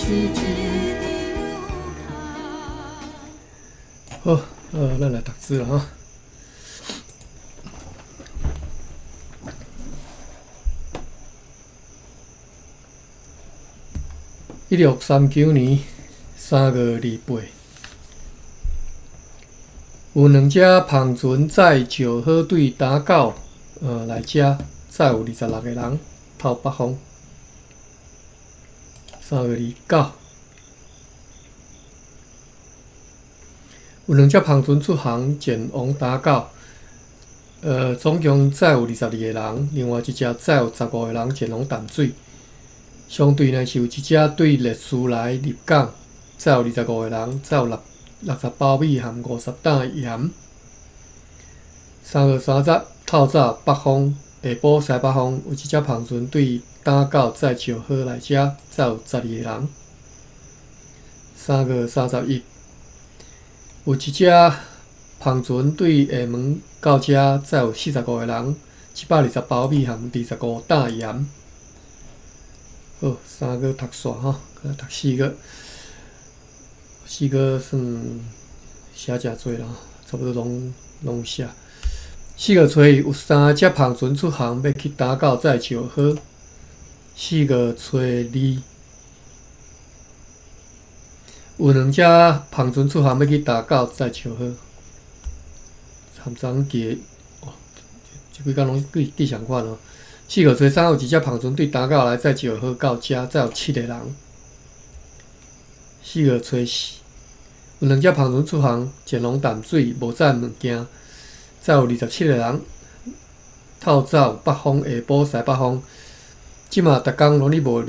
一張卡。好，咱來讀字啦吼。1639年3月28，有兩隻帆船載石膏對打狗來遮，載有26個人，透北風。3月29，有兩隻帆船出航前往打狗，總共載有22個人，另外一隻載有15個人前往淡水。相對呢，是有一隻對列斯來入港，載有25個人，載有60包米含50擔鹽。3月30，透早北風，下晡西北風，有一隻帆船對打狗載石膏來遮，載有12個人。3月31，有一隻帆船對廈門到遮，載有45個人，720包米含25擔鹽。好，三個讀煞吼，閣讀四個，四個算寫誠濟啦，差不多攏有寫。4月初一有三隻帆船出航，欲去打狗載石膏。4月初二有兩隻帆船出航，欲去打狗載石膏。含昨昏記的，哦，這幾工攏記記相款哦。4月初三有一隻帆船對打狗來載石膏到遮，載有七個人。4月初四有兩隻帆船出航前往淡水，無載物件，載有27個人。透早有北風，下晡西北風。這馬逐工攏咧無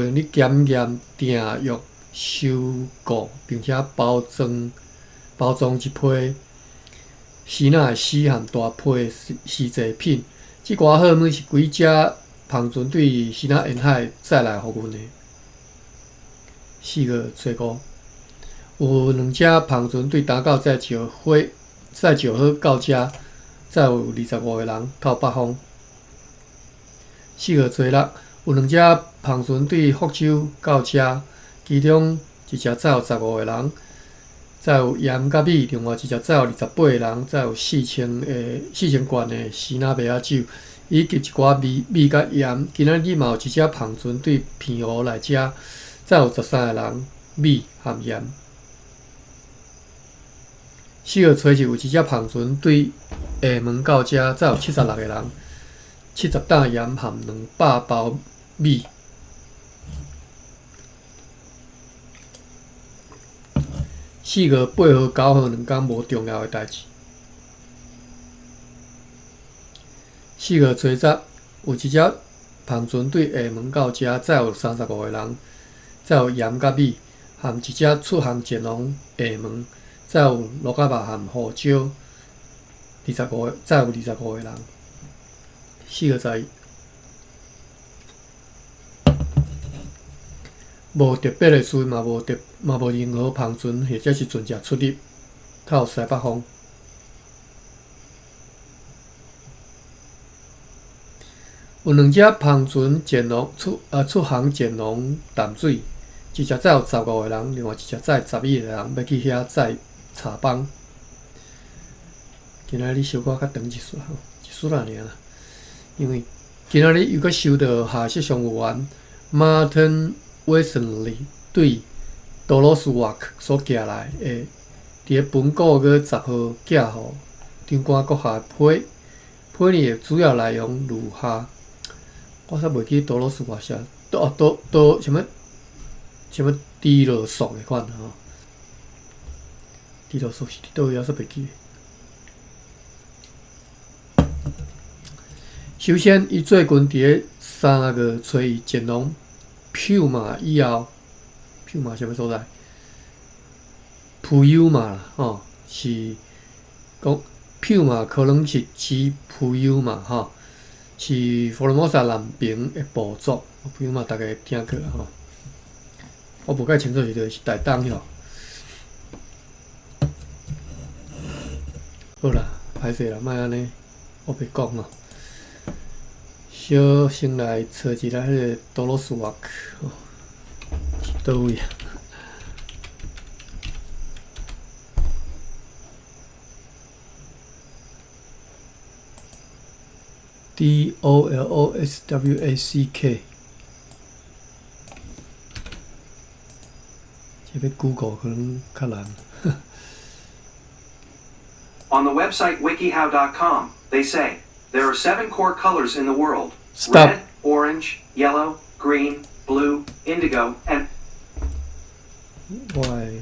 閒咧檢驗訂約收購，並且包裝一批絲仔的絲和大批絲製品。這寡貨物是幾隻帆船對支那沿海載來予阮的。4月初五，有兩隻帆船對打狗載石花載石膏到遮，載有25個人，透北風。4月初六，有兩隻帆船對福州到遮，其中一隻載有15個人，載有鹽佮米；另外一隻載有28個人，載有4000罐的支那麥仔酒，以及一寡米佮鹽。今仔日嘛有一隻帆船對澎湖來遮，載有13個人，米含鹽。4月初一有一隻帆船對廈門到遮，載有76個人，70擔鹽含200包米。4月8號、9號兩工無重要的代誌。4月初十有一隻帆船對廈門到遮，載有35個人，載有鹽佮米，含一隻出航前往廈門，載有蘆仔肉含胡椒，載有25個人。4月11，無特別的事，嘛無任何帆船或者是船隻出入，透西北風。有兩隻帆船前往出啊出航前往淡水，一隻載有15個人，另外一隻載11個人，欲去遐載茶枋。今仔日小可較長一絲吼，一絲仔爾啦。因為今仔日又閣收到下雪商務員 Martin Wesley 對多羅斯瓦克所寄來的，佇咧本個月10號寄予長官閣下的批，批呢的主要內容如下。我煞袂記多羅斯瓦寫，多多多啥物啥物低羅索的款吼，低羅索是佇佗位我煞袂記。首先，伊最近佇咧3月初一前往普馬以後，普馬啥物所在？普悠瑪啦，吼，是講普馬可能是指普悠瑪吼，是福爾摩沙南爿的部族。普悠瑪大家聽過吼，我無介清楚是佗是台東吼。好啦，歹勢啦，莫按呢，我袂講吼。小先來揣一下彼個多羅斯瓦克吼，佗位啊？DOLOSWACK，這欲 Google 可能較難。 On the website wikihow.com, they say there are seven core colors in the world: Stop. red, orange, yellow, green, blue, indigo, and 我的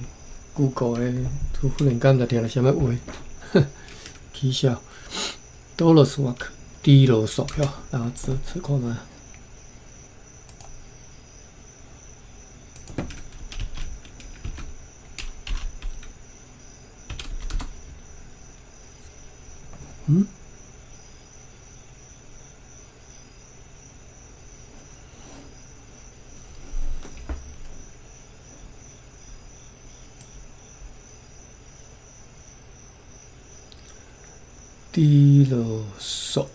Google 的突然間就聽著啥物話，起笑。Doloswak，低羅索哟，然後這這看覓。嗯？低羅索。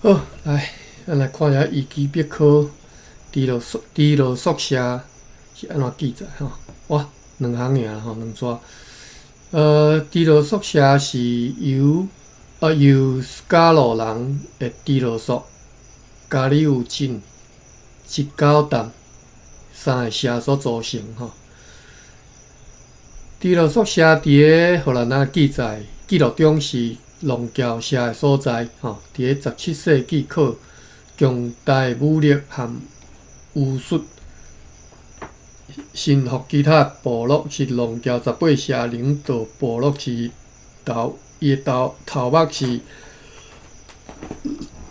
好，來，咱來看一下維基百科，低羅索社是按怎記載吼？哇，兩行爾吼，兩逝。低羅索社是由斯卡羅人的低羅索、加里烏鎮、一九淡三个社所組成吼。低羅索社佇个荷蘭人記載記錄中是龍橋社的所在吼，佇个17世紀靠強大的武力和巫術臣服其他部落，是龍橋18社領導部落之頭，伊的頭頭目是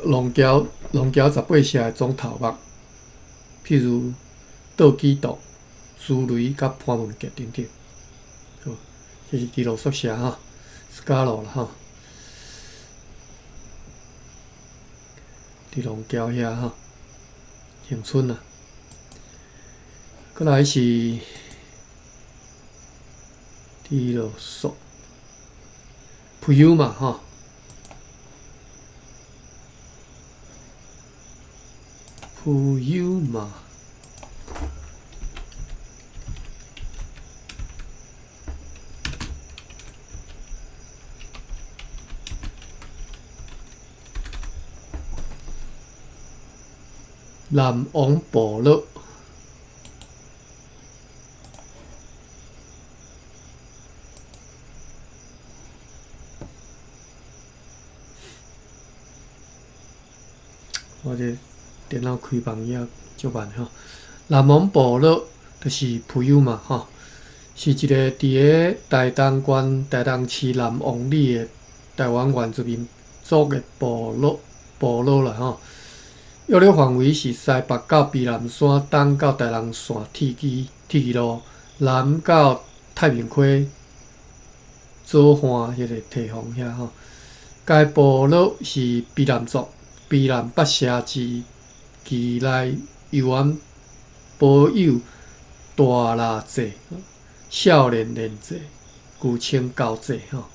龍橋18社的總頭目，譬如杜基道、朱雷佮潘文杰等等。好，這是低羅索社吼，斯卡羅啦吼。佇龍橋遐吼，恆春啊，閣來是低羅索，朋友嘛吼，朋友嘛。南王部落，我這電腦開放也足慢吼。南王部落就是朋友嘛吼，是一个佇个台東縣台東市南王里的台灣原住民族的部落啦吼。約略範圍是西北到卑南山，東到台南線鐵支路，南到太平溪左岸彼个堤防遐吼。該部落是卑南族卑南八社之旗內猶原保有大抐祭、少年練祭，舊稱猴祭吼、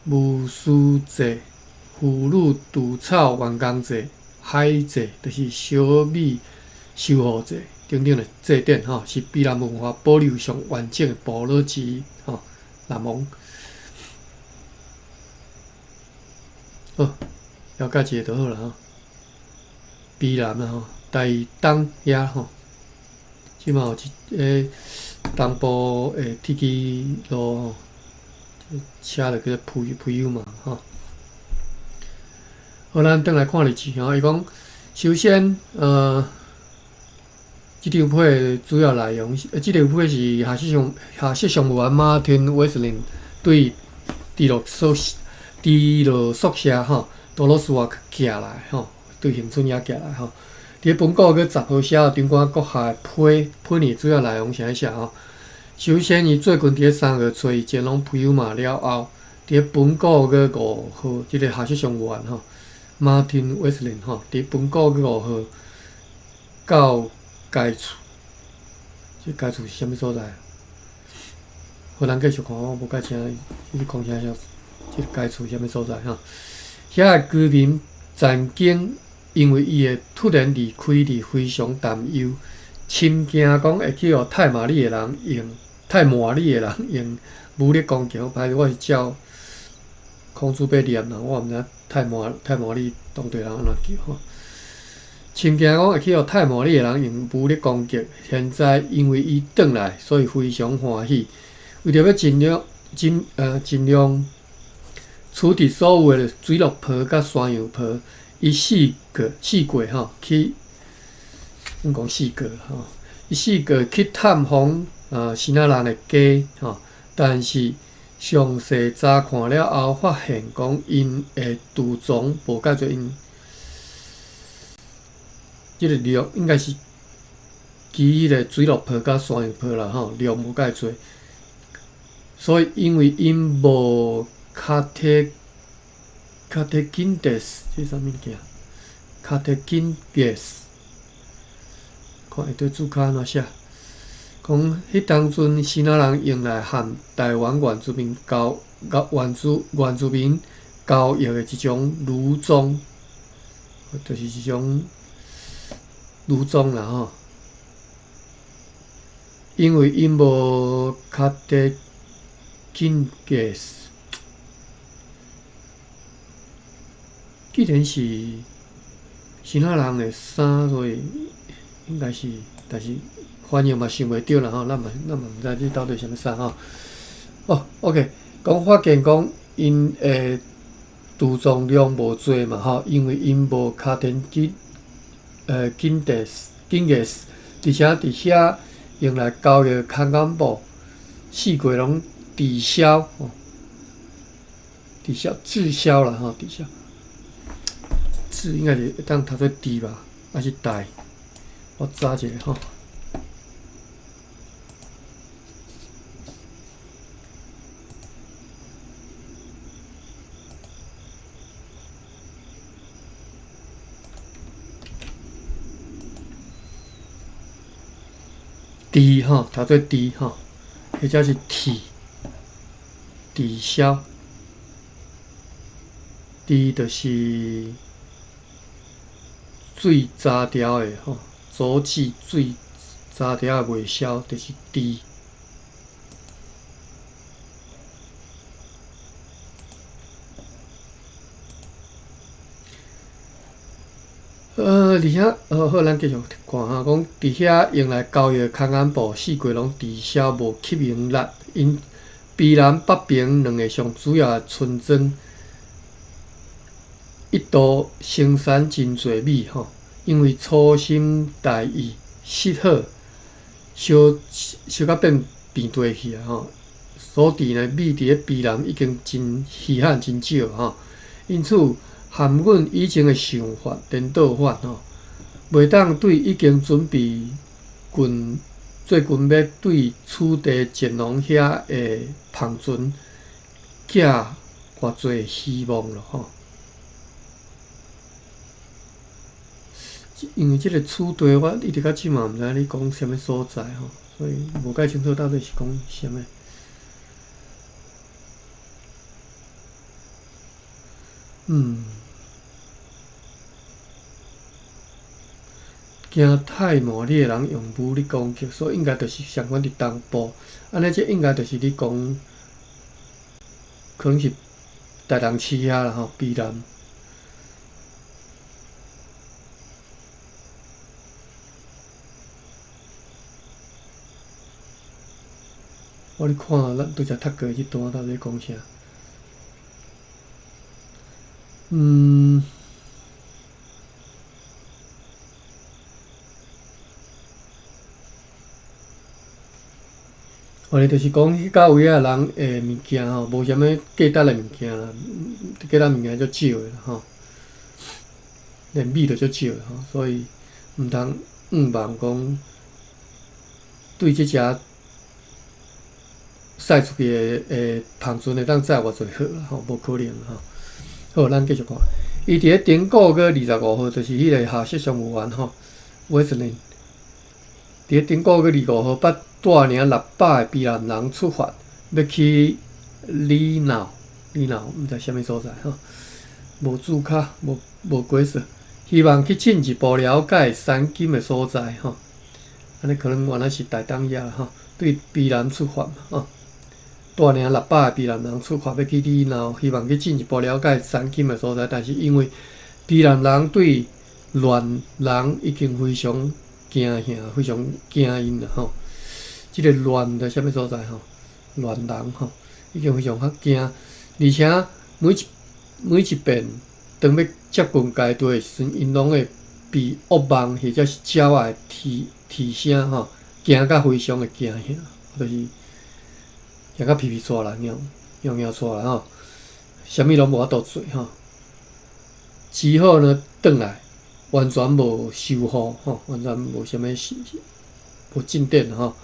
巫師祭、婦女除草完工祭。海祭就是小米收穫祭等等的祭典吼，是卑南文化保留上完整的部落之一吼。南王，好，了解一下就好啦吼。卑南啊吼，台東遐吼，這馬有一个東部的鐵支路吼，車就叫做普悠瑪吼。好，咱轉來看日誌吼，伊講，首先，這張批的主要內容是，這張批是夏氏商務員馬丁·威斯林對低羅索社吼，多羅斯瓦寄來吼，對恆春遐寄來吼。佇本稿閣10號寫長官閣下的批批呢，主要內容是按怎寫吼？首先，伊最近佇咧3月初一前往普悠瑪了後，佇咧本稿閣5號，這个夏氏商務員吼。馬丁·威斯林吼，佇本稿閣5號到該處，這該處是啥物所在？好，咱繼續看，我無介清，伊咧講啥啥，這個該處啥物所在吼？遐个居民曾經因為伊的突然離開而非常擔憂，深驚講會去予泰馬里的人用泰馬里的人用武力攻擊。歹勢，我是照孔子欲念啦，我毋知泰馬泰馬里當地人按怎叫吼。深驚講會去予泰馬里的人用武力攻擊。現在因為伊轉來，所以非常歡喜。為著欲盡量盡呃盡量處置所有的水鹿皮佮山羊皮，伊四個四過吼去，阮講四過吼，伊四過去探訪支那人的家吼，但是詳細查看了後，發現講𪜶的儲藏無蓋濟𪜶這个量應該是其彼个水鹿皮佮山羊皮啦吼，量無蓋濟，所以因為𪜶無 catequentes，這啥物件？catequentes，看下底字跤按怎寫？講彼當陣支那人用來和台灣原住民交原住原住民交易的一種奴裝，就是一種奴裝啦吼。因為𪜶無 catequentes，既然是支那人的衫，所以應該是，但是翻譯嘛想袂著啦吼，咱嘛毋知這到底啥物衫吼。哦，OK，講發現講𪜶的儲藏量無濟嘛吼，因為𪜶無 catequentes，而且佇遐用來交易空間布，四季攏滯銷，滯銷滯銷啦吼，滯銷。滯應該是會當讀做滯吧，還是代？我查一下吼。滯吼，讀做滯吼，或者是滯，滯銷，滯就是水閘條的吼，阻止水閘條的袂消，就是滯。而且，好，咱繼續看哈，講佇遐用來交易的空間布，四季攏滯銷，無吸引力。𪜶卑南北爿兩个上主要的村莊，一度生產真濟米吼，因為粗心大意失火，燒燒甲變平地去啊吼，所致呢米佇咧卑南已經真稀罕真少吼，因此含阮以前的想法顛倒反吼，袂當對已經準備近最近欲對此地前往遐的帆船寄偌濟希望囉吼。因為這个此地我一直到這馬毋知咧講啥物所在吼，所以無介清楚到底是講啥物。驚泰摩里的人用武力攻擊，所以應該就是相關佇東部。按呢，這應該就是咧講，可能是台南市遐啦吼，卑南。我咧看咱拄才讀過這段到底講啥？哦，就是講彼到位仔人的物件吼，無啥物價值的物件啦，價值物件足少的啦吼，連米都足少的吼，所以毋通向望講對這隻駛出去的帆船會當載偌濟貨啦吼，無可能吼。好，咱繼續看，伊佇咧頂個月25號，就是彼个下雪商務員吼，威斯林，佇咧頂個月25號，捌帶領600个卑南人出發，欲去里鬧，里鬧毋知啥物所在吼，無註卡，無無解釋，希望去進一步了解山金的所在吼。按呢可能原來是台東遐吼，對卑南出發嘛吼。帶領600个卑南人出發，欲去里鬧，希望去進一步了解山金的所在，但是因為卑南人對亂人已經非常驚嚇，非常驚𪜶啦吼。這个亂佇啥物所在吼？亂人吼，已經非常較驚，而且每一每一遍當欲接近該地的時陣，𪜶攏會被惡夢或者是鳥仔的啼啼聲吼，驚甲非常的驚嚇，就是驚甲皮皮掣啦，尿尿尿掣啦吼，啥物攏無法度做吼，只好呢轉來，完全無收穫吼，完全無啥物無進展吼。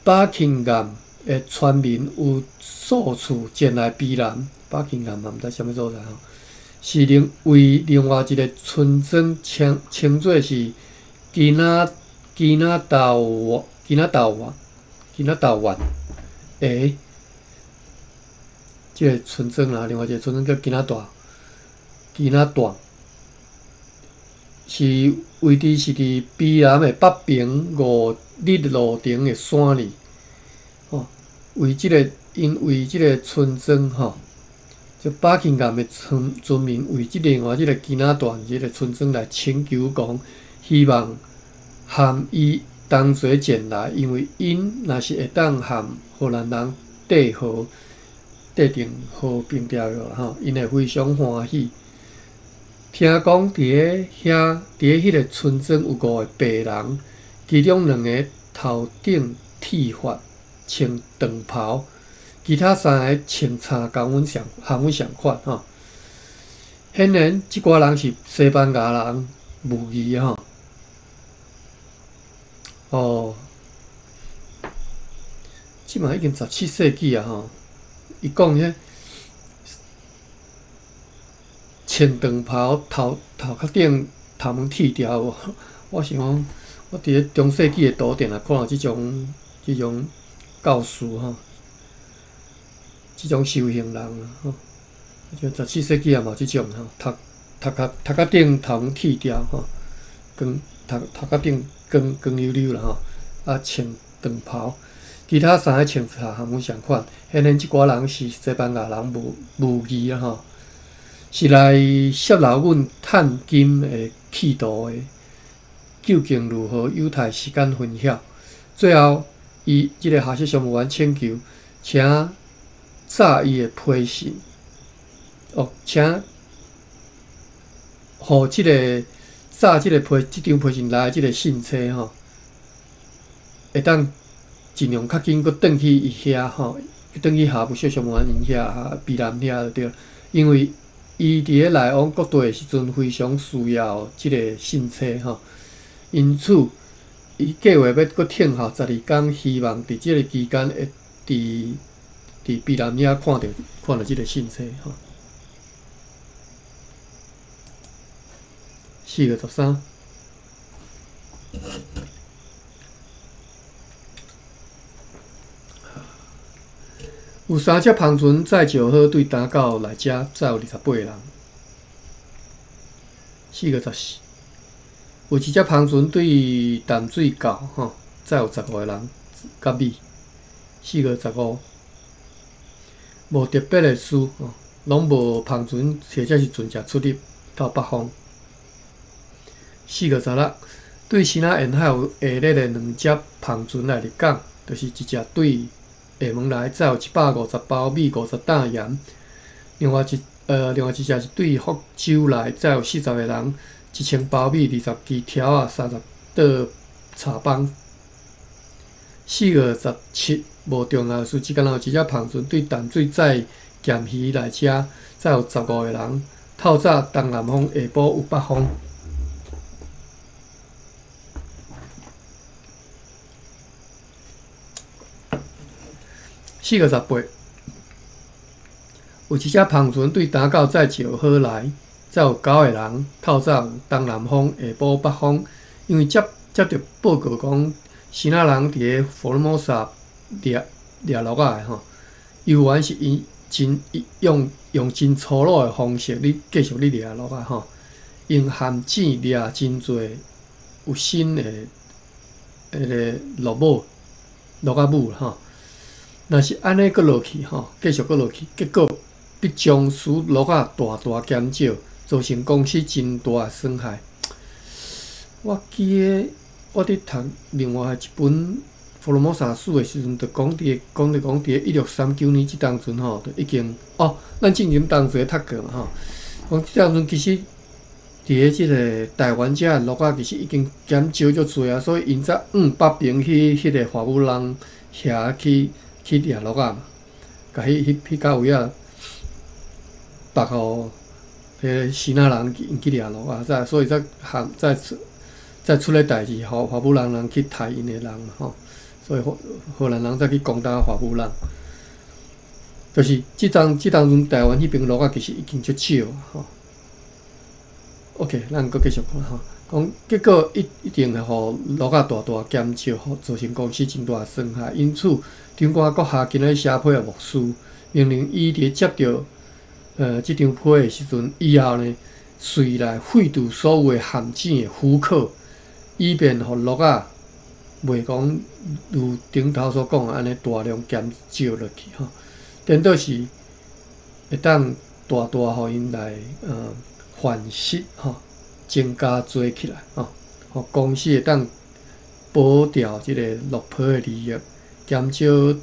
巴金岩的村民有數次前來卑南，巴金岩嘛毋知啥物所在吼，是另為另外一个村莊稱稱做是基納基納島基納島基納島灣的這个村莊啦，另外一个村莊叫基納大基納段，是位置是佇卑南的北爿5日路程的山裡，吼，為這个𪜶為這个村莊吼，這巴金岩的村村民為這另外這个基納段這个村莊來請求講，希望含伊同齊前來，因為𪜶若是會當和荷蘭人締和締定和平條約吼，𪜶會非常歡喜。聽講佇咧遐，佇咧彼个村莊有五个白人，其中兩个頭頂剃髮，穿長袍，其他三个穿衫佮阮相和阮相款吼。顯然，這寡人是西班牙人，無疑吼。哦，這馬已經17世紀啊吼，伊講彼穿長袍，頭頭殼頂頭毛剃掉無？我想講，我佇咧中世紀的圖定定看著這種這種教士吼，這種修行人吼，像17世紀也嘛有這種吼，頭頭殼頭殼頂頭毛剃掉吼，光頭頭殼頂光光溜溜啦吼，啊穿長袍，其他三个穿衫和阮相款，顯然這寡人是西班牙人無無疑啦吼。是來泄露阮探金的企圖的，究竟如何？有待時間分曉。最後，伊這个哈謝商務員請求，請載伊的批信，哦，請予這个載這个批這張批信來這个信差吼，會當盡量較緊閣轉去伊遐吼，轉去哈布小商務員𪜶遐，卑南遐就對，因為。伊佇咧來往各地的時陣，非常需要這个信差吼，因此，伊計劃欲閣等候12工，希望佇這个期間會佇佇卑南遐看著看著這个信差吼。4月13。有三隻帆船載石膏對東到來遮，載有28个人。4月14，有一隻帆船對淡水到，吼，載有15個人佮米。4月15，無特別的事，吼，攏無帆船或者是船隻出入到北方。4月16，對支那沿海有下列的兩隻帆船來入港，就是一隻對廈門來，載有150包米、50擔鹽；另外一另外一隻是對福州來，載有40個人、1000包米、20支條仔、30桌茶枋。4月17，無重要事，只敢若有一隻帆船對淡水載鹹魚來遮，載有15個人。透早東南風，下晡有北風。4月18，有一隻帆船對東到載石膏來，載有九個人。透早有東南風，下晡北風。因為接接著報告講，支那人佇咧福爾摩沙掠掠鱸仔的吼，犹原是𪜶真用用真粗魯的方式，咧繼續咧掠鱸仔吼，用陷阱掠真濟有新的彼个鱸母、鱸仔母吼。若是按呢閣落去吼，繼續閣落去，結果必將使鱸仔大大減少，造成公司真大的損害。我記得我佇讀另外一本福爾摩沙書的時陣，就講佇講佇講佇1639年這當陣吼，就已經哦，咱進前當陣讀過嘛吼，講這當陣其實佇咧這个台灣遮的鱸仔其實已經減少足濟啊，所以𪜶才往北邊去彼个華武人遐去去掠鱸仔嘛，共彼彼彼角位仔縛予彼个支那人去掠鱸仔，才所以才含才出才出咧代誌，予華武人人去刣𪜶的人嘛吼，所以荷荷蘭人才去攻打華武人。就是這當這當陣台灣彼邊鱸仔其實已經足少啊吼。OK，咱閣繼續看吼，講結果一一定會予鱸仔大大減少，予造成公司真大損害。因此，長官閣下今仔寫批予牧師，命令伊佇接著這張批的時陣以後呢，隨來廢除所有的陷阱的許可，以便予鱸仔袂講如頂頭所講的按呢大量減少落去吼。顛倒是會當大大予𪜶來繁殖吼，增加濟起來吼，予公司會當保掉這个鱸皮的利益，減少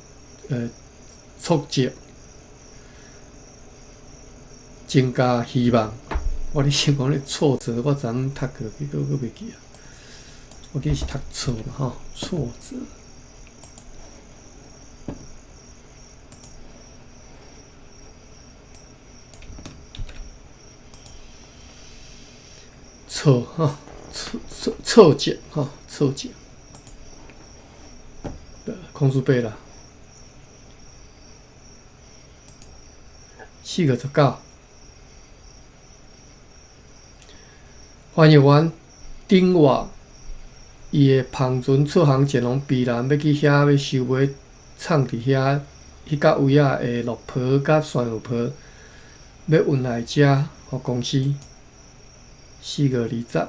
挫折，增加希望。我咧想講咧挫折，我昨昏讀過，結果閣袂記啊。我記得是讀錯嘛吼，挫折。挫吼，挫挫挫折吼，挫折。空書八啦，4月19，翻譯員頂活伊的帆船出航前往宜蘭，欲去遐欲收買藏佇遐彼角位仔的鱸皮佮山芋皮，欲運來遮予公司。4月20，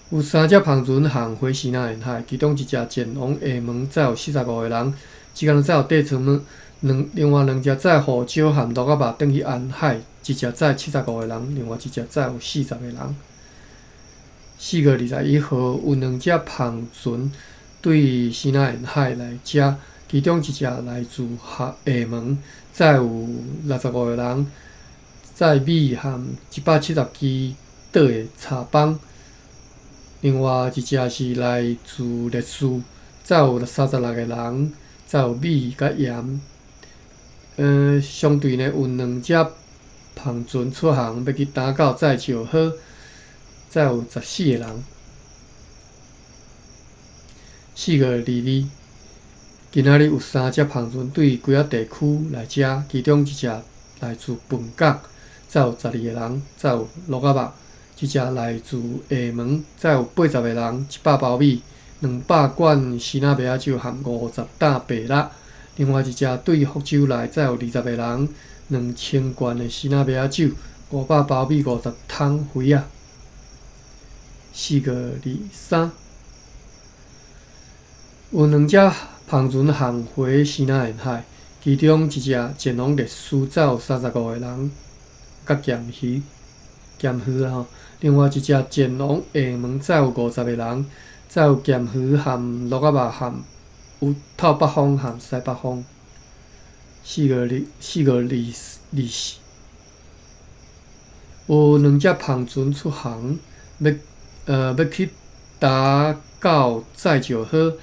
有三隻帆船航回支那沿海，其中一隻前往廈門，載有45個人，這工載有底層物；兩另外兩隻載胡椒和鱸仔肉轉去安海，一隻載75個人，另外一隻載有40個人。4月21號，有兩隻帆船對支那沿海來遮，其中一隻來自廈門，載有65個人。載米和170支倒的柴枋，另外一隻是來自烈士，載有36個人，載有米佮鹽。相對呢，有兩隻帆船出航，欲去打到載石膏，載有14個人。4月22，今仔日有三隻帆船對幾仔地區來遮，其中一隻來自本港。載有12個人，載有鱸仔肉；一隻來自廈門，載有80個人，100包米，200罐支那麥仔酒和50擔白蠟。另外一隻對福州來，載有20個人，2000罐的支那麥仔酒，500包米，50桶肥仔。4月23，有兩隻帆船航回支那沿海，其中一隻前往烈士，載有35個人。佮鹹魚、鹹魚吼，另外一隻前往廈門，載有50個人，載有鹹魚和鱸仔肉和有透北風和西北風。4月24，有兩隻帆船出航，欲欲去打到載石膏，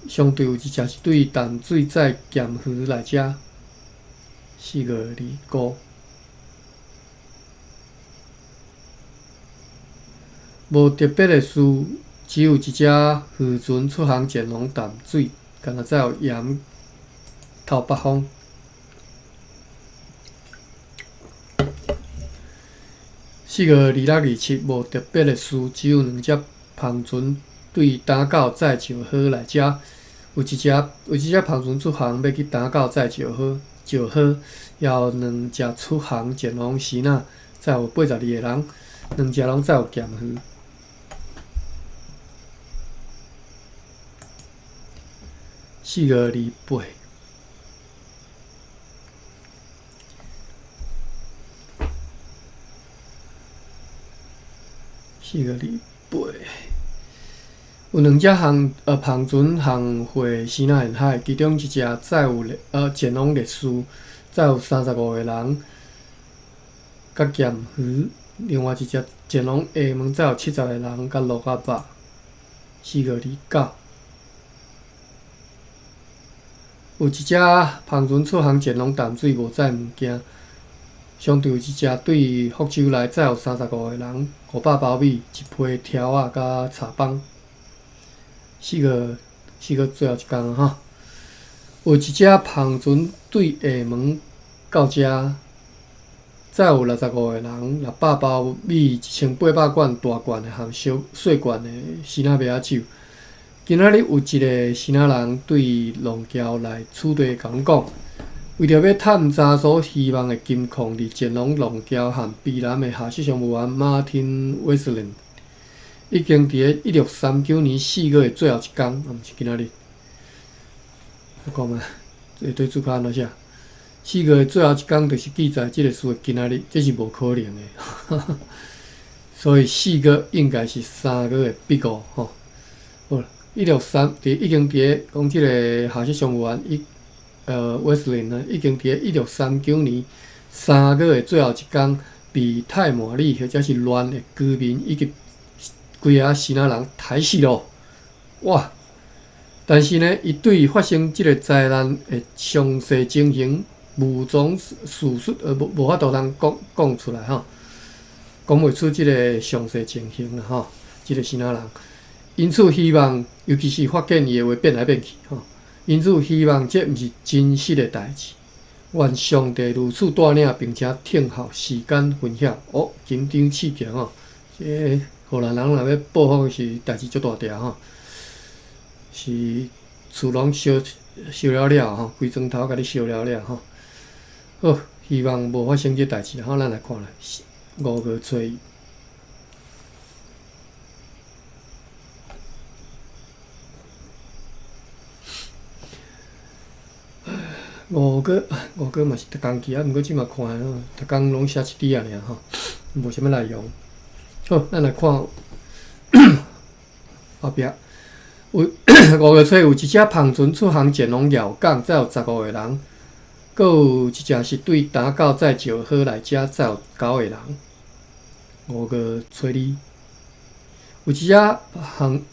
相對有一隻是對淡水載鹹魚來遮。4月25。無特別的事，只有一隻漁船出航前往淡水，敢若載有鹽透北風。4月26、27，無特別的事，只有兩隻帆船對打狗載石河來遮，有一隻帆船出航，欲去打狗載石河，石河，猶有兩隻出航前往支那，載有82個人，兩隻攏載有鹹魚。4月28。4月28，有兩隻帆船航過支那沿海，其中一隻載有前往烈士，載有35個人，佮鹹魚；另外一隻前往廈門，載有70個人，佮滷仔肉。4月29，有一隻帆船出航前往淡水，無載物件。相對有一隻對福州來，載有35個人，500包米，一批條仔佮茶枋。四月最後一工啊吼，有一隻帆船對廈門到遮，載有65個人，600包米，1800罐大罐的含小細罐的支那麥仔酒。今仔日有一个支那人對龍橋來此地共阮講，為著欲探查所希望的金礦，佇前往龍橋和卑南的下雪商務員馬丁·威斯林，已經佇咧1639年4月的最後一工，啊，毋是今仔日。我講啊，這對主較按怎寫？四月的最後一工就是記載這个事的今仔日，這是無可能的。所以四月應該是3月的筆五吼。好，一六三佇已經佇咧講這个下雪商務員伊。威斯林呢，已經佇咧1639年3月的最後一工，被泰馬里或者是亂的居民以及規个支那人刣死囉。哇！但是呢，伊對發生這个災難的詳細情形，無從事實，無法度通講講出來吼，講袂出這个詳細情形啦吼。這个支那人，因此希望，尤其是發現伊的話變來變去吼。因此，希望這毋是真實的代誌。願上帝如此帶領，並且聽候時間分曉。哦，緊張刺激吼！這荷蘭人若欲報復是代誌足大條吼，是厝攏燒燒了了吼，規磚頭共你燒了了吼。好，希望無發生這代誌。好，咱來看啦，5月初一。五月嘛是逐工去啊，毋過這馬看吼，逐工攏寫一滴仔爾吼，無啥物內容。好，咱來看後壁有5月初一有一隻帆船出航前往寮港，載有15個人，閣有一隻是對打狗載石河來遮，載有9個人。5月初二，有一隻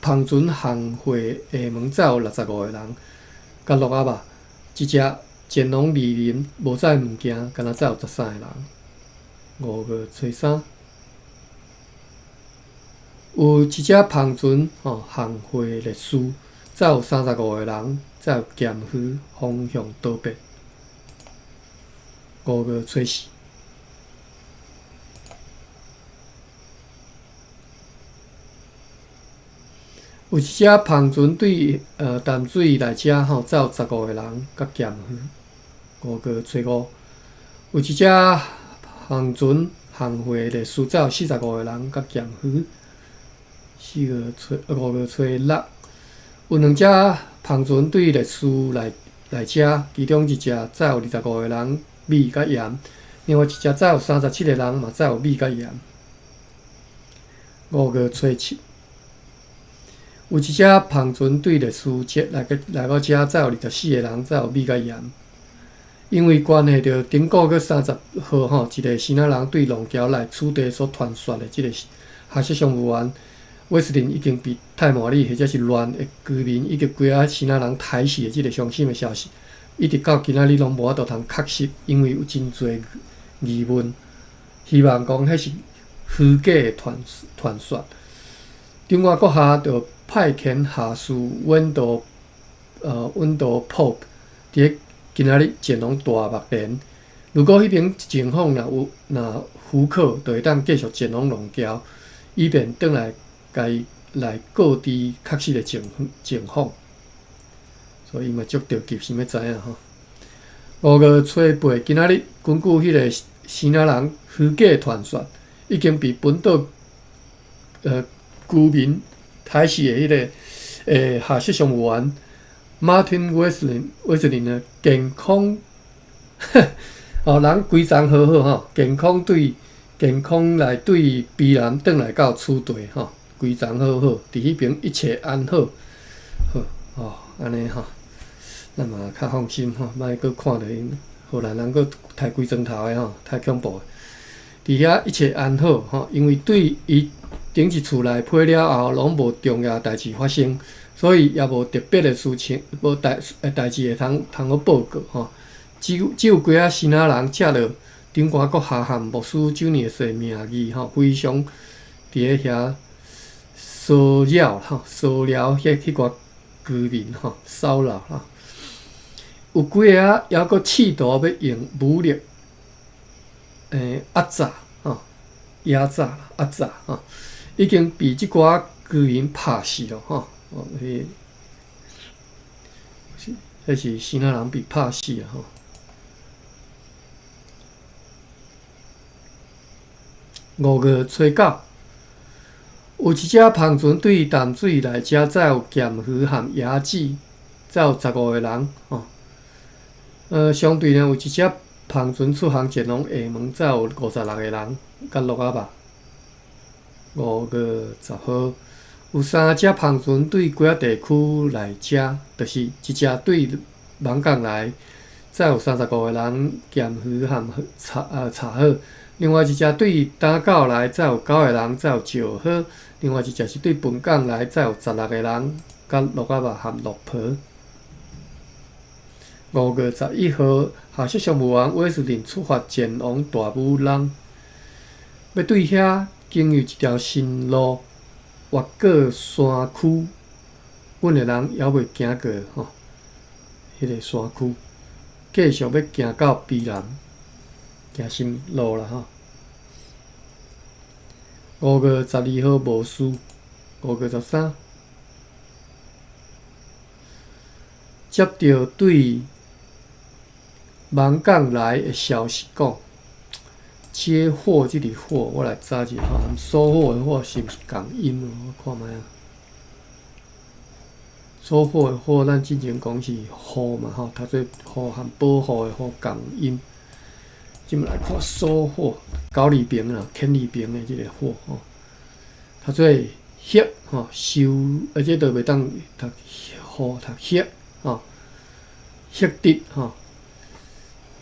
帆船航過廈門，載有65個人，佮滷仔肉，一隻前往二林無載物件，干焦載有13個人。5月初三，有一隻帆船吼航過烈士，載有35個人，載有鹹魚，方向多變。5月初四，有一隻帆船對淡水來遮吼，載有15個人，佮鹹魚。5月初五，有一隻帆船航過烈士，載有45個人，佮鹹魚。5月初六，有兩隻帆船對烈士來遮，其中一隻載有25個人，米佮鹽；另外一隻載有37個人，嘛載有米佮鹽。5月初七，有一隻帆船對烈士來到遮，載有24個人，載有米佮鹽。因為關係著頂個月30號吼，一個支那人對龍橋來此地所傳說的這个下雪商務員威斯林已經被泰馬里或者是亂的居民以及規个支那人刣死的這个傷心的消息，一直到今仔日攏無法度通確實，因為有真濟疑問，希望講彼是虛假的傳說。中華閣下就派遣下士溫多普佇咧今仔日前往大目連。如果彼邊情況若有若許可，就會當繼續前往龍橋，以便轉來共伊來告知確實的情況，所以嘛足著急，想欲知影吼。5月初8，今仔日根據彼個支那人虛假傳說，已經被本島居民開始的彼個下雪商務員 Martin Wesley 呢健康哦，人規層好好吼，健康來對卑南轉來到此地吼，規層好好，佇彼爿一切安好，好哦，按呢吼，咱嘛較放心吼，莫閣看著𪜶荷蘭人閣刣規磚頭的吼，太恐怖。佇遐一切安好吼，因為對伊頂一次來批了後，攏無重要代誌發生，所以也無特別的事情，無代誌會通好報告吼。只有幾仔支那人接著長官閣下漢牧師周年的名義吼，非常佇咧遐騷擾吼，騷擾彼寡居民吼，騷擾吼。有幾个仔猶閣試圖欲用武力壓榨吼，壓榨壓榨吼，已經被這寡居民拍死囉吼。哦，彼是支那人被拍死啊吼。5月初9，有一隻帆船對淡水來遮載有鹹魚和椰子，載有15個人吼。相對呢，有一隻帆船出航前往廈門，載有56個人，佮鹿仔肉。5月10號，有三隻帆船對幾仔地區來遮，就是一隻對艋舺來，載有35個人，鹹魚和茶好。另外一隻對打狗來，載有9個人，載有石斛；另外一隻是對本港來，載有16個人，佮鹿仔肉和鹿皮。5月11號，下雪商務員威斯林出發前往大武朗，欲對遐經由一條新路越過山區，阮的人猶未行過吼，彼個山區，繼續欲行到卑南。行新路啦吼。5月12號無事，5月13，接著對艋舺來的消息講，接獲這個獲，我來查一下吼，收穫的獲是毋是仝音？我看覓仔。收穫的獲，咱之前講是護嘛吼，讀做護和保護的護仝音。這擺來看收穫，狗字邊啦，犬字邊的這個獲吼，讀做獲吼，收，而這都袂當讀獲，讀獲吼，獲得吼，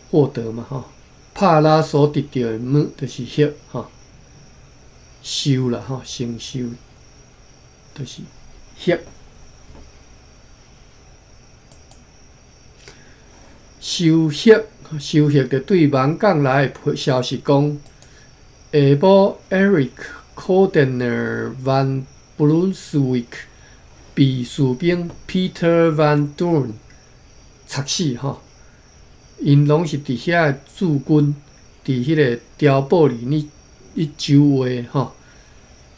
獲得嘛吼，拍獵所得著的物就是獲吼，收啦吼，承受就是獲。收獲，收獲著對艋舺來的消息講，下晡 Eric Cordner van Brunswijk 被士兵 Peter van Doorn 插死吼，𪜶攏是佇遐的駐軍，佇彼个碉堡裡咧守衛吼。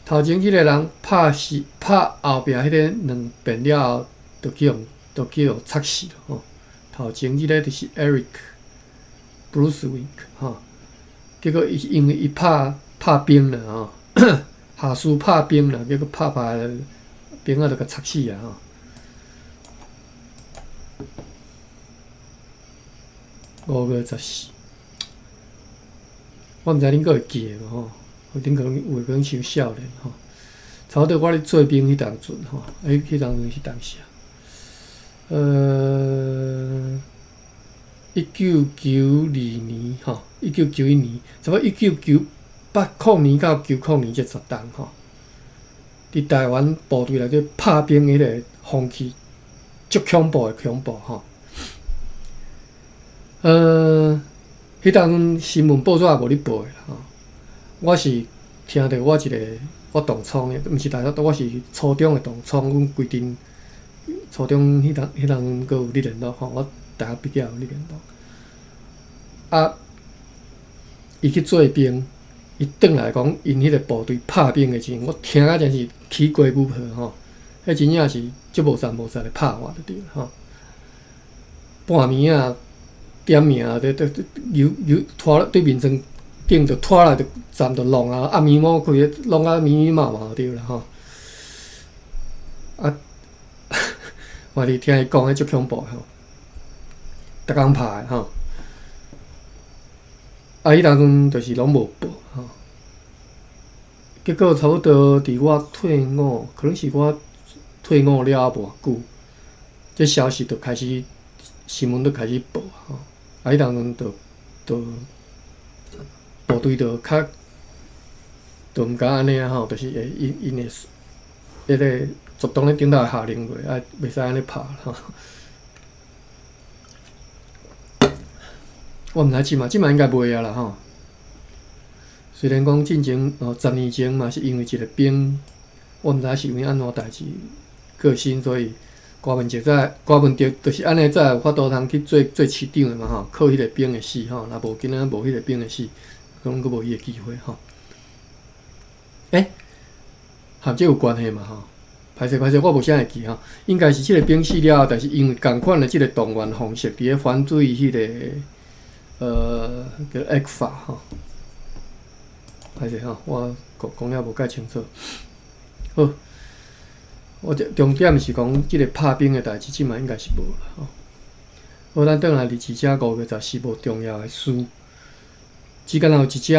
頭前彼个人拍死拍後壁彼个兩遍了後，就去予插死吼。頭前這个就是 Eric Brunswijk 吼，結果伊因為伊拍兵啦吼，下士拍兵啦，結果拍拍兵仔就共插死啊吼。5月14，我毋知恁閣會記得無吼？恁可能有的可能傷少年吼。差不多我咧做兵彼當陣吼，彼當陣是當時啊？1992年吼，1991年，差不多1980年到90年這十冬吼，佇台灣部隊內底拍兵彼个風氣足恐怖的恐怖吼。彼當陣新聞報紙也無咧報的啦吼。我是聽著我一个我同窗的，毋是大學，我是初中的同窗，阮規陣初中彼當陣閣有咧聯絡吼，我大學畢業有咧聯絡。啊，伊去做兵，伊轉來講，𪜶彼個部隊拍兵的時陣，我聽甲真是起雞母皮吼，彼真正是足無三無四咧拍我就對啦吼。半暝仔點名，咧咧咧，游游拖對眠床頂就拖來就站就弄啊，暗暝暝規个弄啊密密麻麻就對啦吼。啊，我伫聽伊講，彼足恐怖的吼，逐工拍的吼。啊，彼當陣就是攏無報吼。結果差不多佇我退伍，可能是我退伍了無偌久，這消息就開始新聞就開始報吼。啊，彼當陣就就部隊就較就毋敢按呢啊吼，就是會𪜶𪜶的彼個總統咧頂頭下令落，啊，袂使按呢拍吼。我毋知這馬，這馬應該袂啊啦吼。雖然講進前哦，10年前嘛是因為一個兵，我毋知是因為按怎代誌過身，所以柯文哲才柯文哲就是按呢才有法度通去做做市長的嘛吼，靠彼個兵的死吼，若無今仔無彼個兵的死，可能閣無彼個機會吼。欸，和這有關係嘛吼？歹勢歹勢，我無啥會記吼，應該是這個兵死了後，但是因為仝款的這個動員方式，佇咧反對彼個叫 ECFA 吼。歹勢吼，我講講了無蓋清楚。好，我這重點是講這個拍兵的代誌，這馬應該是無啦吼。好，咱轉來二這5月14無重要的事，只敢若有一隻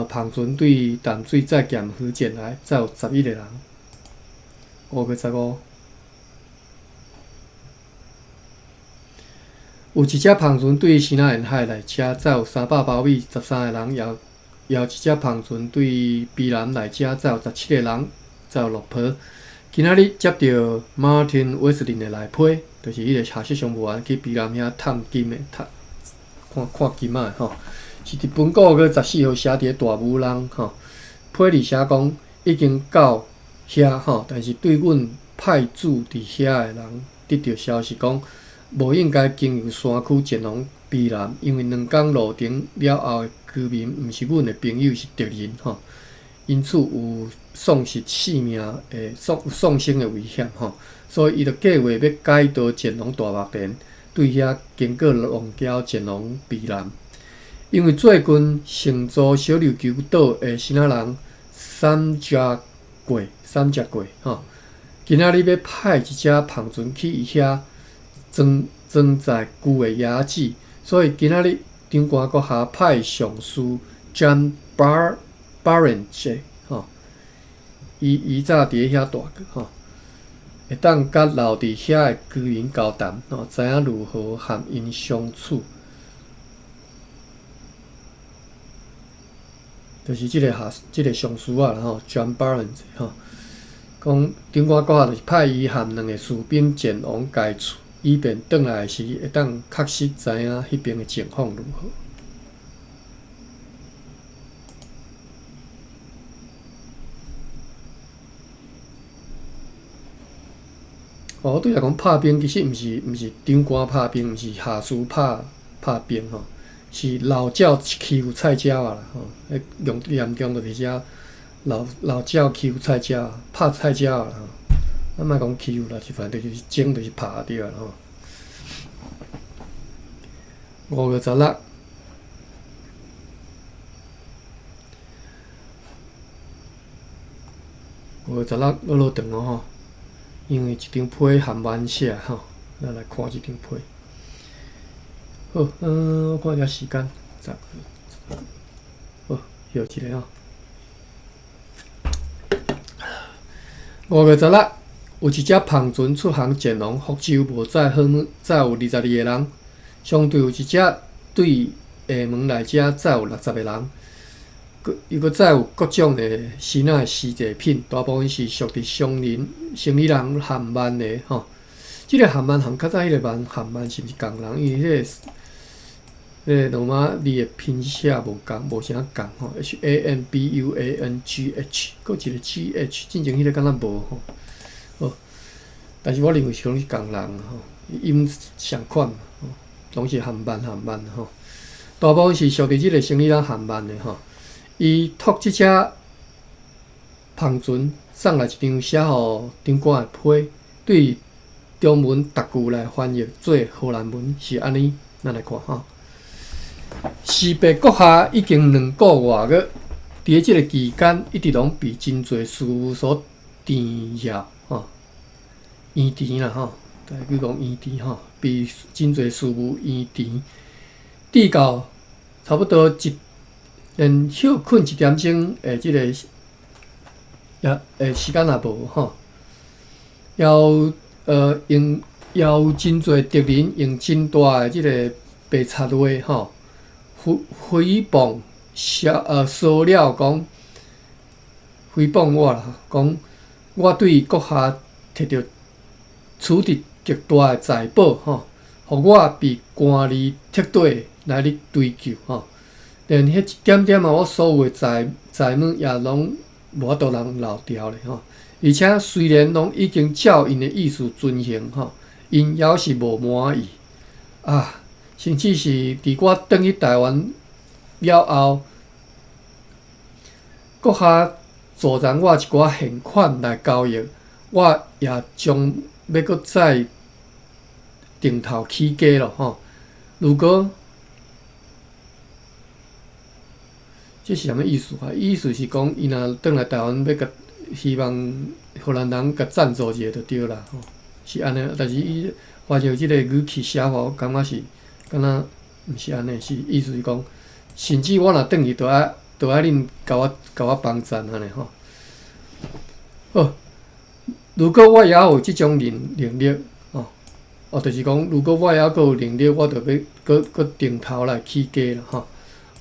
帆船對淡水載劍河前來，載有11個人。5月15，有一隻帆船對西南沿海來遮，載有300包米，13個人，也也有一隻帆船對卑南來遮，載有17個人，載有6批。今仔日接著 Martin Westlin 的來批，就是彼個下雪商務員去卑南遐探金的，探看看金仔的吼，是佇本個月14號寫佇咧大武人吼，批裡寫講已經到遐吼，但是對阮派駐佇遐的人得著消息講，無應該經由山區前往卑南，因為兩工路程了後的居民毋是阮的朋友，是敵人吼，因此有喪失性命的喪喪生的危險吼，所以伊就計劃欲改道前往大目田，對遐經過龍橋前往卑南。因為最近乘坐小琉球島的新仔人三隻過三隻過吼，今仔日欲派一隻帆船去伊遐裝裝載舊的椰子，所以今仔日長官閣下派上司 John Barrenge 吼，伊伊早佇咧遐蹛過吼，會當佮留佇遐的居民交談吼，知影如何和𪜶相處。就是這個下這個上司啊吼，John Barrenge 吼，講長官閣下就是派伊和兩個士兵前往該處，以便轉來時會當確實知影彼邊的情況如何。哦，我對來講拍兵其實毋是毋是長官拍兵，毋是下屬拍拍兵吼，是老鳥欺負菜鳥仔啦吼。彼用嚴重就是遮老老鳥欺負菜鳥仔，拍菜鳥仔啦吼。咱莫講欺負啦，是反正就是爭就是拍對啦吼。5月16，5月16落落長哦吼，因為一張批含萬寫吼，咱來看這張批。好，我看一下時間，十，好，歇一下吼。5月16，有一隻帆船出航前往福州，無載好物，載有22個人。相對有一隻對廈門來遮載有60個人，閣又閣載有各種的新仔的絲製品，大部分是屬佇商人、生意人含萬的吼。這個含萬含較早彼個萬含萬是毋是仝人？因為彼個彼個羅馬字的拼寫無仝，無啥仝吼。H A M B U A N G H，閣一個 G H，進前彼個敢若無吼。好，但是我認為是攏是仝人吼，音相款嘛，吼，攏是含萬含萬吼。大部分是屬佇這个生理人販賣的吼。伊託這隻帆船送來一張寫予長官的批，對中文逐句來翻譯做荷蘭文是按呢，咱來看吼。辭別閣下已經2個外月，佇咧這个期間一直攏被真濟事務所纏繞吼，延遲啦吼，台語講延遲吼，被真濟事務延遲，直到差不多一連歇睏一點鐘的這个也的時間也無吼，也有用也有真濟敵人用真大的這个白賊話吼，誹誹謗、騷擾講誹謗我啦，講我對閣下摕著取得極大的財寶吼，予我被官吏徹底來咧追究吼，連彼一點點仔我所有的財財物也攏無法度通留牢咧吼。而且雖然攏已經照𪜶的意思遵行吼，𪜶猶是無滿意啊，甚至是佇我轉去台灣了後，閣下助贊我一寡現款來交易，我也將欲閣再重頭起家咯吼。如果這是啥物意思啊？意思是講，伊若轉來台灣，欲共希望荷蘭人共贊助一下就對啦吼，是按呢。但是伊翻譯這个語氣寫法，我感覺是敢若毋是按呢，是意思是講，甚至我若轉去，著愛恁共我幫贊按呢吼。好，如果我猶有這種能力，吼，哦，就是講，如果我猶閣有能力，我就欲閣閣重頭來起家啦吼。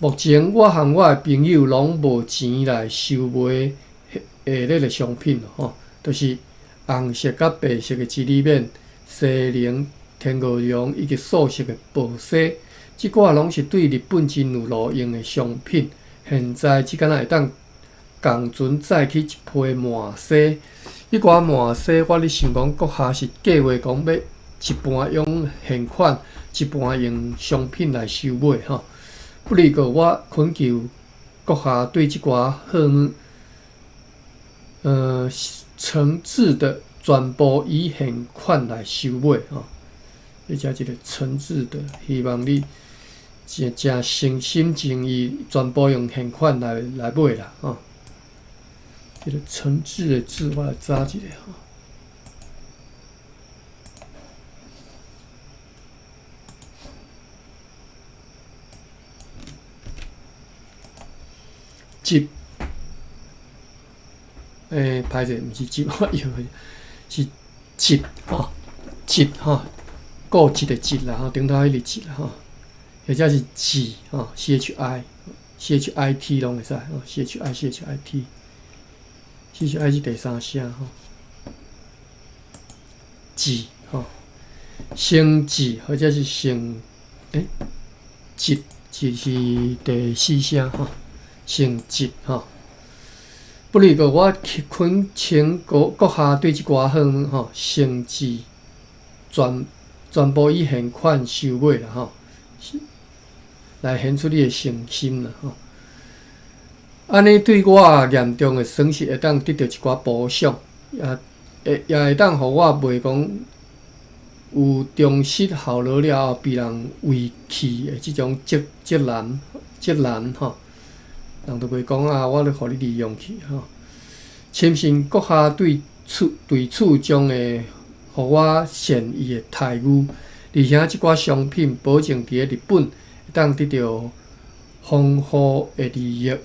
目前我和我的朋友攏無錢來收買下咧个商品吼，就是紅色佮白色的織裡面、西寧、天鵝絨以及素色的薄紗，這寡攏是對日本真有路用的商品。現在只敢若會當仝船載去一批麻紗，彼寡麻紗我咧想講，閣下是計劃講欲一半用現款，一半用商品來收買吼。不過我懇求閣下對這寡貨物，誠摯的全部以現款來收買吼。你遮一个誠摯的，希望你誠誠心誠意，全部用現款來買啦吼。這个誠摯的字，我來查一下吼。執，歹勢，毋是執，我以為是執吼，執吼，固執的執啦吼，頂頭彼个執啦吼，或者是智吼，C H I、C H I T 攏會使吼，C H I、C H I T、C H I 是第三聲吼，智吼，誠摯或者是誠，執，執是第四聲吼。誠摯吼，不過我懇請閣下對這寡貨物吼，誠摯全部以現款收買啦吼，來顯出你的誠心啦吼。按呢對我嚴重的損失會當得著一寡補償，也會當予我袂講有忠實效勞了後被人遺棄的這種責難責難吼。人就袂講啊，我咧予你利用去吼。深信閣下對此將會予我善意的待遇，而且這寡商品保證佇咧日本會當得著豐富的利益。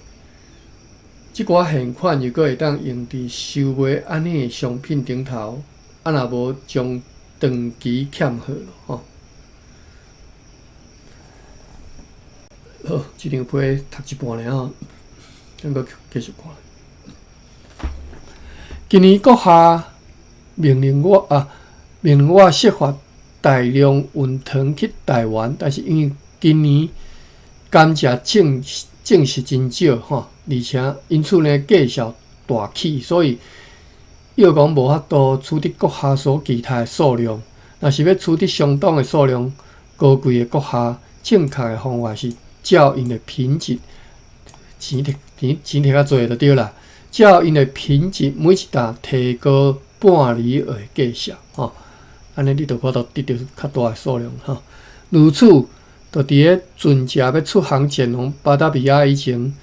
這寡現款如果會當用佇收買按呢的商品頂頭，啊若無將長期欠貨吼。好，這張批讀一半爾吼，咱閣繼續看。今年閣下命令我設法大量運糖去台灣，但是因為今年甘蔗種植真少吼，而且因此呢價數大起，所以又講無法度取得閣下所期待的數量。若是欲取得相當的數量，高貴的閣下，正確的方法是照𪜶的品質，錢摕錢錢摕較濟就對啦。照𪜶的品質，每一擔提高半厘的價數吼。按呢你就有法度得著較大的數量吼。如此，就佇咧船隻欲出航前往巴達維亞以前，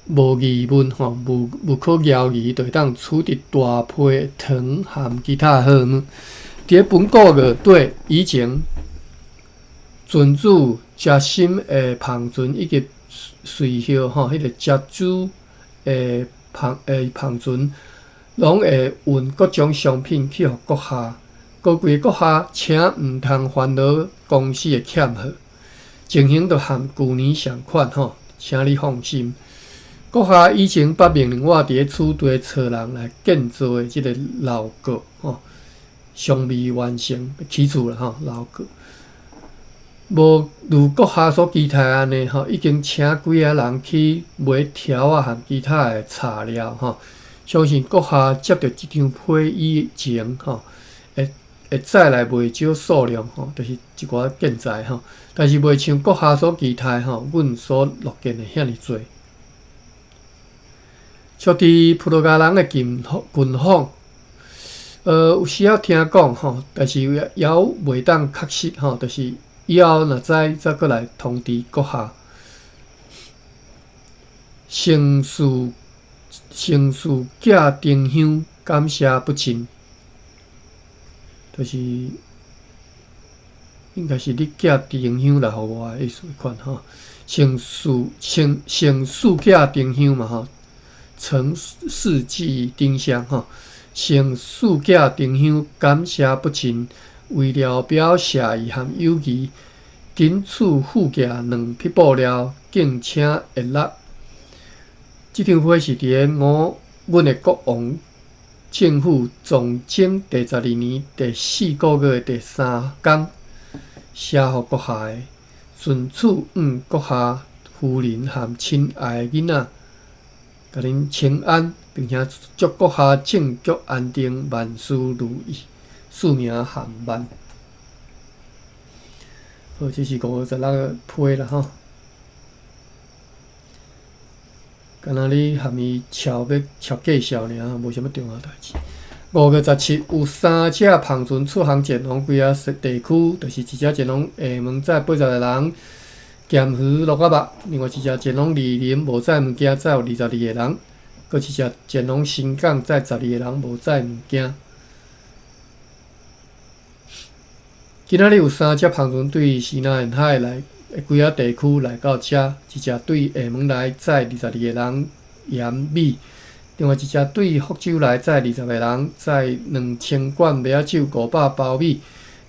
無疑問吼，無無可猶疑，就會當取得大批糖和其他的貨物。佇咧本個月底以前，船主食心的帆船以及隨後吼，彼個食主的帆的帆船，攏會運各種商品去予閣下。高貴閣下，請毋通煩惱公司的欠貨，情形就和舊年相款吼，請你放心。閣下以前捌命令我佇咧此地找人來建造的這个樓閣吼，尚未完成，起厝啦吼，樓閣。無如閣下所期待按呢吼，已經請幾仔人去買條仔和其他的材料吼。相信閣下接著這張批以前吼，會會再來袂少數量吼，就是一寡建材吼。但是袂像閣下所期待吼，阮所樂見的遐爾濟。屬佇葡萄牙人的近近訪，有時仔聽講吼，但是猶袂當確實吼，就是以後若知再閣來通知閣下。成事成事寄丁香，感謝不盡，就是應該是你寄丁香來予我的意思款吼。成事成成事寄丁香嘛吼。承四季丁香吼，承四寄丁香，感謝不盡。為了表謝意和友誼，謹此附寄兩匹布料，敬請悅納。這張批是佇咧我阮的國王政府崇禎第十二年第四個月的第三工寫予閣下的，順此向閣下夫人和親愛的囡仔，共恁請安，並且祝閣下政局安定，萬事如意。署名韓萬。好，這是5月16個批啦吼。敢若你含伊抄欲抄介紹爾，無啥物重要代誌。5月17有三隻帆船出航前往幾仔地區，就是一隻前往廈門載80個人，鹹魚鹿仔肉；另外一隻前往二林無載物件，載有22個人；閣一隻前往新港載12個人，無載物件。今仔日有三隻帆船對西南沿海來幾仔地區來到遮，一隻對廈門來載22個人鹽米，另外一隻對福州來載20個人載2000罐麥仔酒500包米，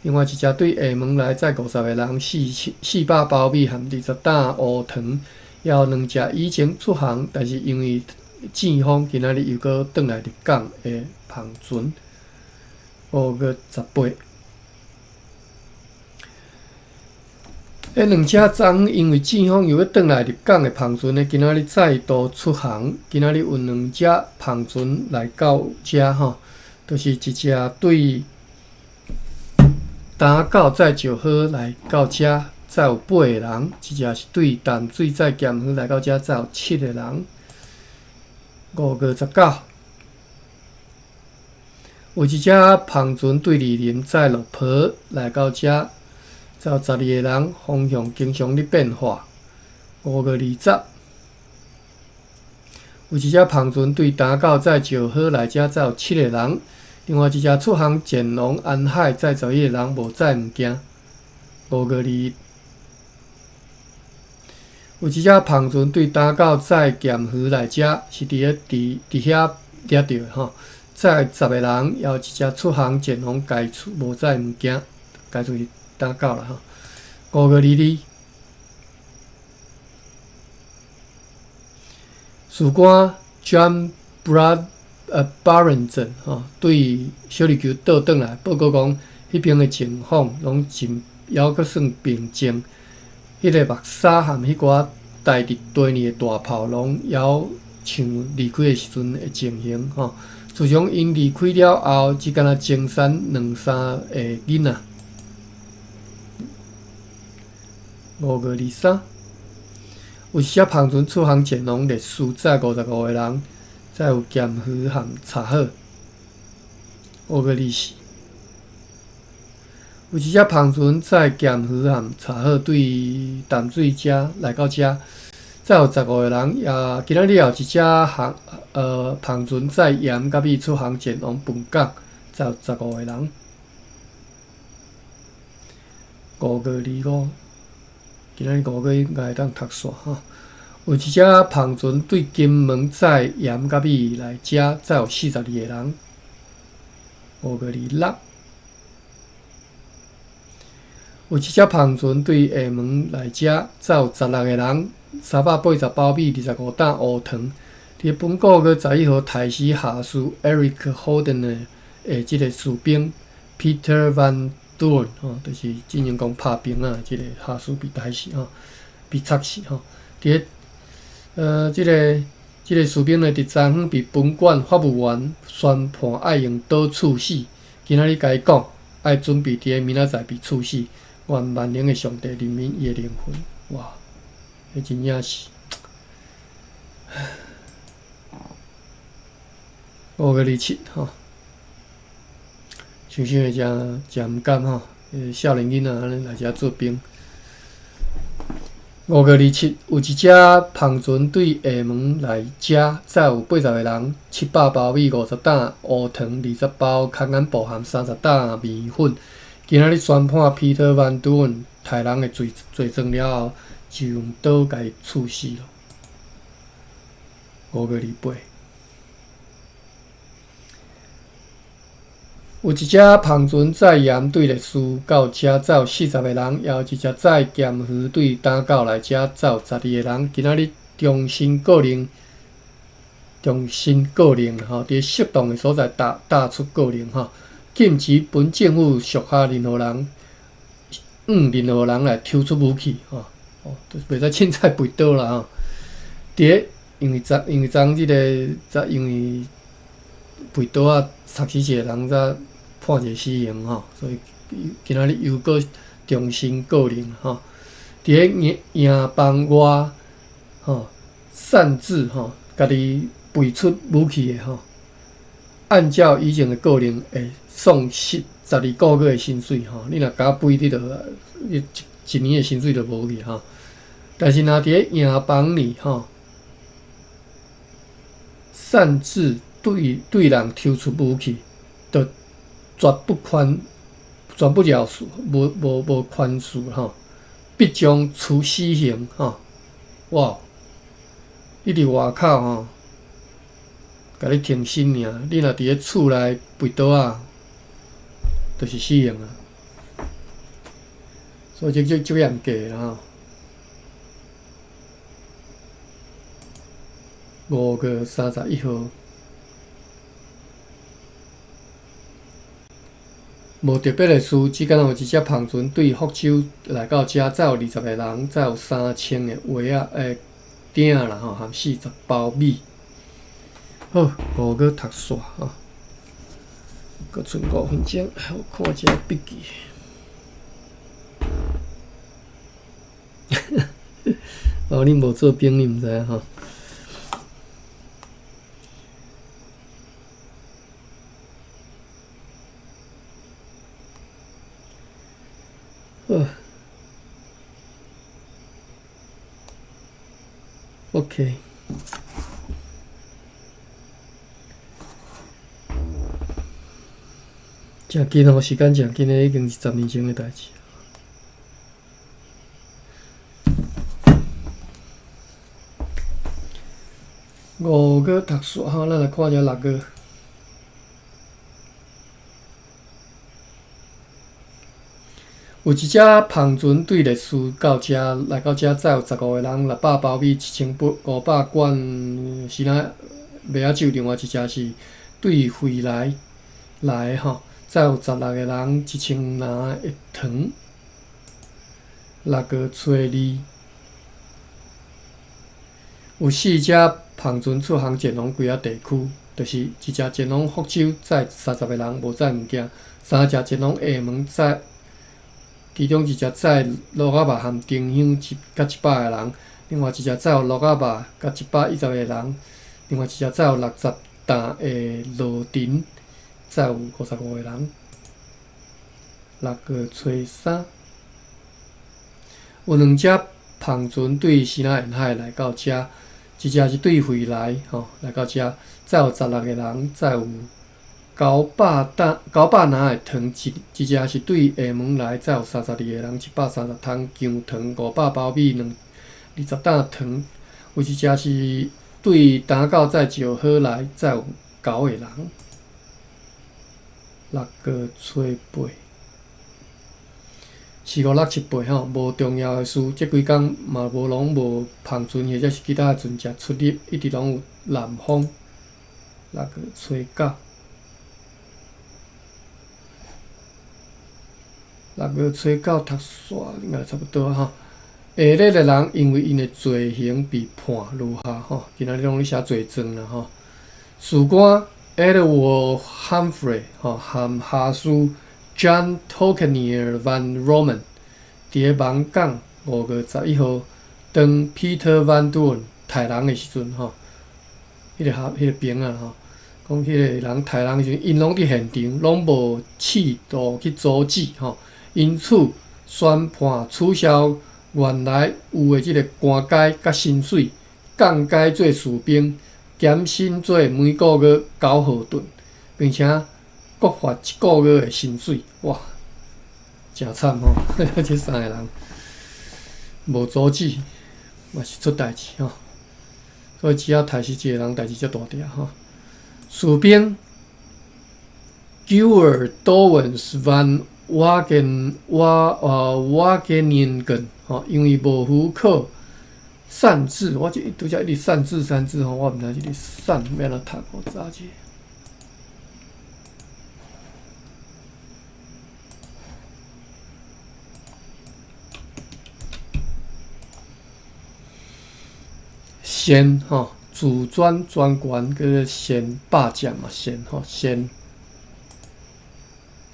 另外一隻對廈門來載50個人400包米含20擔烏糖。猶有兩隻以前出航，但是因為戰風，今仔日又閣轉來入港的帆船。5月18。彼兩隻昨昏因為戰風又欲轉來入港的帆船呢，今仔日再度出航。今仔日有兩隻帆船來到遮吼，就是一隻對打狗載石河來到遮，載有八个人；一隻是對淡水載鹹魚來到遮，載有七个人。5月19，有一隻帆船對二林載落婆來到遮。載有12個人，風向經常咧變化。5月20，有一隻帆船對打狗載石河來遮，載有七個人。另外一隻出航前往安海，載11個人，無載物件。5月21，有一隻帆船對打狗載鹹魚來遮，是佇咧佇佇遐掠著的吼，載十個人。猶有一隻出航前往該處，無載物件，該處是打狗啦吼。5月22，士官 John Brad Barrington 吼對小琉球倒轉來報告講，彼邊的情況攏真猶閣算平靜。彼个目沙和彼寡待佇地裡的大炮攏猶像離開的時陣的情形吼。自從𪜶離開了後，只敢若精瘦兩三个囡仔。5月23，有一隻帆船出航前往歷史載55個人，載有鹹魚和柴火。5月24，有一隻帆船載鹹魚和柴火對淡水遮來到遮，載有十五個人。也今仔日也有一隻航帆船載鹽佮米出航前往本港，載有十五個人。5月25，今仔日五月應該會當讀煞吼。有一隻帆船對金門載鹽佮米來遮，載有42個人。5月26，有一隻帆船對廈門來遮，載有16個人，380包米，25擔烏糖。佇本個月11號，刣死下士 Eric Holder 的這个士兵 Peter Van Duren 吼，就是進前講拍兵仔，這个下士被刣死吼，被插死吼。佇个這个士兵呢，佇昨昏被本縣法務員宣判愛用刀處死。今仔日共伊講，愛準備佇个明仔載被處死。願萬能的上帝憐憫伊的靈魂。哇，彼真正是5月27吼，想想會誠誠毋甘吼，少年囡仔按呢來遮做兵。5月27，有一隻帆船對廈門來遮，載有80個人，700包米，50擔烏糖，20包空眼布含30擔麵粉。今仔日宣判 Peter Van Duren 刣人的罪罪證了後，就用刀共伊處死囉。5月28，有一隻帆船載鹽對歷史到遮，載有40個人；也有一隻載鹹魚對打狗來遮，載有12個人。今仔日重新確認，重新確認吼，佇適當的所在打出確認吼，禁止本政府屬下任何人，任何人來抽出武器吼，哦，就是袂使凊彩拔刀啦吼。佇个因為昨這个，昨因為拔刀仔插死一個人，才判一個死刑吼，所以今仔日又閣重新確認吼。佇个營房外吼，擅自吼，家己拔出武器的吼，按照以前的確認，會喪失12個月的薪水吼。你若敢拔，你就你一年的薪水就無去吼。但是若佇个營房裡吼，擅自對人抽出武器，就絕不饒恕，無寬恕吼，必將處死刑吼。哇！你佇外口吼，共你停審爾，你若佇咧厝內拔刀仔，就是死刑啊！所以這足嚴格的啦吼。5月31號。無特別的事，只敢若有一隻帆船對福州來到遮，載有20個人，載有3000個鞋仔鼎啦吼，含40包米。好，五月讀煞吼，閣賰5分鐘，我看一下筆記。哦，恁無做兵，你毋知影吼。好，OK。誠緊哦，時間誠緊的，已經是10年前的代誌。5月讀煞吼，咱來看一下6月。有一隻帆船對歷史到遮來到遮，載有15個人，600包米，1500罐時仔麥仔酒。另外一隻是對惠來來吼，載有16個人，1000籃的糖。6月初2，有四隻帆船出航前往幾仔地區，就是一隻前往福州，載30個人，無載物件；三隻前往廈門，載其中一隻載蘆仔肉含丁香一佮100个人，另外一隻載有蘆仔肉佮110个人，另外一隻載有60擔的落陳，載有55个人。6月初3，有兩隻帆船對西南沿海來到遮，一隻是對惠來吼來到遮，載有16个人，載有900擔900籃的糖；一一隻是對廈門來，載有32個人，130桶薑糖，500包米，20擔糖。有一隻是對打狗載石好來，載有9個人。6月初8。四五六七八吼，無重要的事，這幾工嘛無攏無帆船或者是其他的船隻出入，一直攏有南風。6月初9，6月初9讀煞應該差不多吼。下列的人因為𪜶的罪行被判如下吼，今仔日攏咧寫罪狀啦吼。士官 Edward Humphrey 吼，含下士 John Tokenier van Roman 佇咧網港5月11號，當 Peter Van Dorn 刣人的時陣吼，彼個兵仔吼，講彼個人刣人的時陣，𪜶攏佇現場，攏無試圖去阻止吼，因此宣判取消原來有的這个官階佮薪水，降階做士兵，減薪做每个月9豪頓，並且閣罰一个月的薪水，哇，誠慘吼！這三个人無阻止，嘛是出代誌吼。所以只要刣死一个人，代誌才大條吼。士兵 Geert Douwens van Wagen 瓦 Wageningen 吼，因為無許可擅自，我這拄才一直擅自擅自吼，我毋知這個擅欲按怎讀，我查者。擅吼，自專專權叫做擅霸占嘛，擅吼擅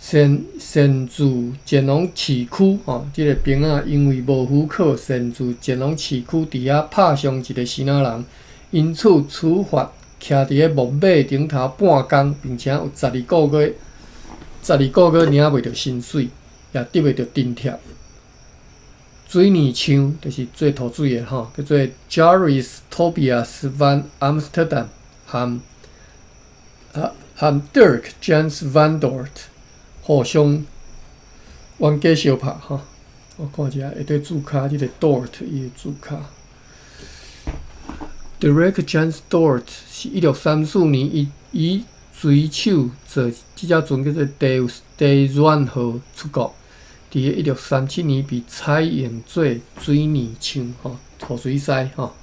擅擅自前往市區吼，這个兵仔因為無許可擅自前往市區，佇遐拍傷一个支那人，因此處罰徛佇咧木馬頂頭半工，並且有十二个月，十二个月領袂著薪水，也得袂著津貼。水泥廠就是做塗水的吼，叫做 Joris Tobias van Amsterdam 含含 Dirk Jans van Dort 互相冤家相拍吼。我看一下下底注跤，這个 Dort 伊的注跤。Dirk Jans Dort 是1634年，伊以水手坐這隻船叫做地軟號出國。佇咧1637年被採用做水泥廠吼，塗水師吼。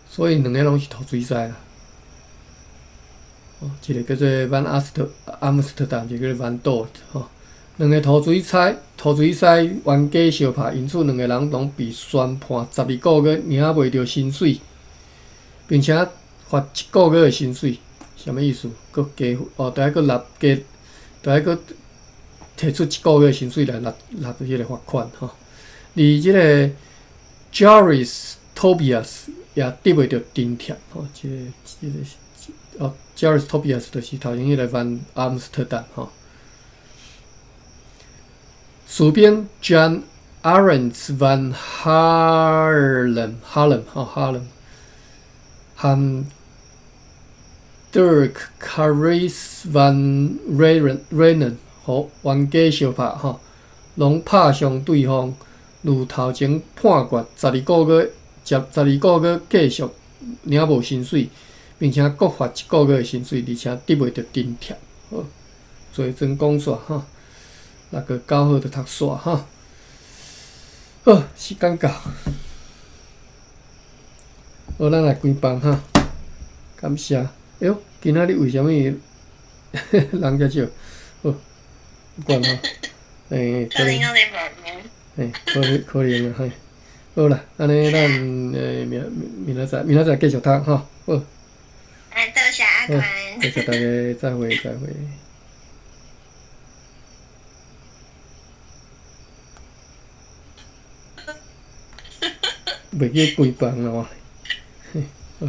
所以兩个攏是塗水師啦。哦，一个叫做 Van 阿斯特阿姆斯特丹，一個叫做 Van Dort 吼。兩个塗水師塗水師冤家相拍，因此兩个人攏被宣判十二个月領袂著薪水，並且罰一个月的薪水。啥物意思？閣加哦，著愛閣納加，著愛閣提出一个月薪水來納納彼個罰款吼。而這个 Joris Tobias 也得袂著津貼吼，這个這个哦，Joris Tobias 就是頭前彼个 Van Amsterdam 吼。士兵 John Arends van Haarlem Haarlem 吼 Haarlem 含 Dirk Carys van Renen 予冤家相拍吼，攏拍傷對方，如頭前判決十二个月，十十二个月繼續領無薪水，並且閣罰一个月的薪水，而且得袂著津貼。好，罪狀講煞吼，6月9號就讀煞吼。好，時間到，好，咱來關房哈，感謝。哎喲，今仔日為啥物人遮少？好，不管吼，欸，可能欸，可能可能啊，嘿，好啦，按呢咱欸明明仔載明仔載繼續讀吼，好。啊，多謝阿關。多謝大家，再會再會。袂記關房了。嘿，好。